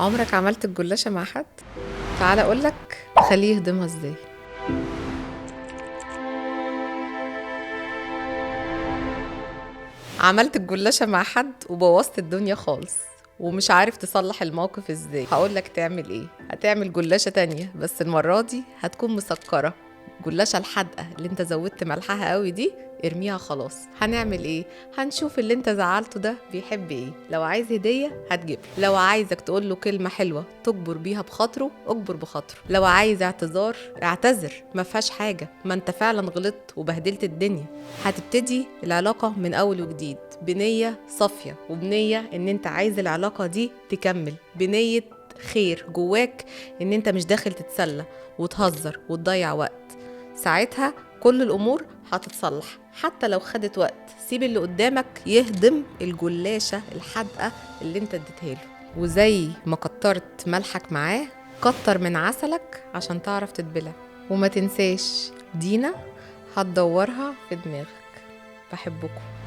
عمرك عملت الجلاشة مع حد؟ تعال أقولك خليه يهضمها ازاي. عملت الجلاشة مع حد وبوظت الدنيا خالص ومش عارف تصلح الموقف ازاي، هقولك تعمل ايه. هتعمل جلاشة تانية بس المرة دي هتكون مسكرة. الجلاشة الحادقة اللي انت زودت ملحها قوي دي ارميها خلاص. هنعمل ايه؟ هنشوف اللي انت زعلته ده بيحب ايه. لو عايز هدية هتجيب، لو عايزك تقول له كلمة حلوة تجبر بيها بخاطره اجبر بخاطره، لو عايز اعتذار اعتذر، ما فيهاش حاجة، ما انت فعلا غلطت وبهدلت الدنيا. هتبتدي العلاقة من اول وجديد بنية صافية، وبنية ان انت عايز العلاقة دي تكمل، بنية خير جواك ان انت مش داخل تتسلى وتهزر وتضيع وقت. ساعتها كل الأمور هتتصلح حتى لو خدت وقت. سيب اللي قدامك يهضم الجلاشة الحادقة اللي انت اديتها له، وزي ما كترت ملحك معاه كتر من عسلك عشان تعرف تتبلع. وما تنساش دينا هتدورها في دماغك. بحبكم.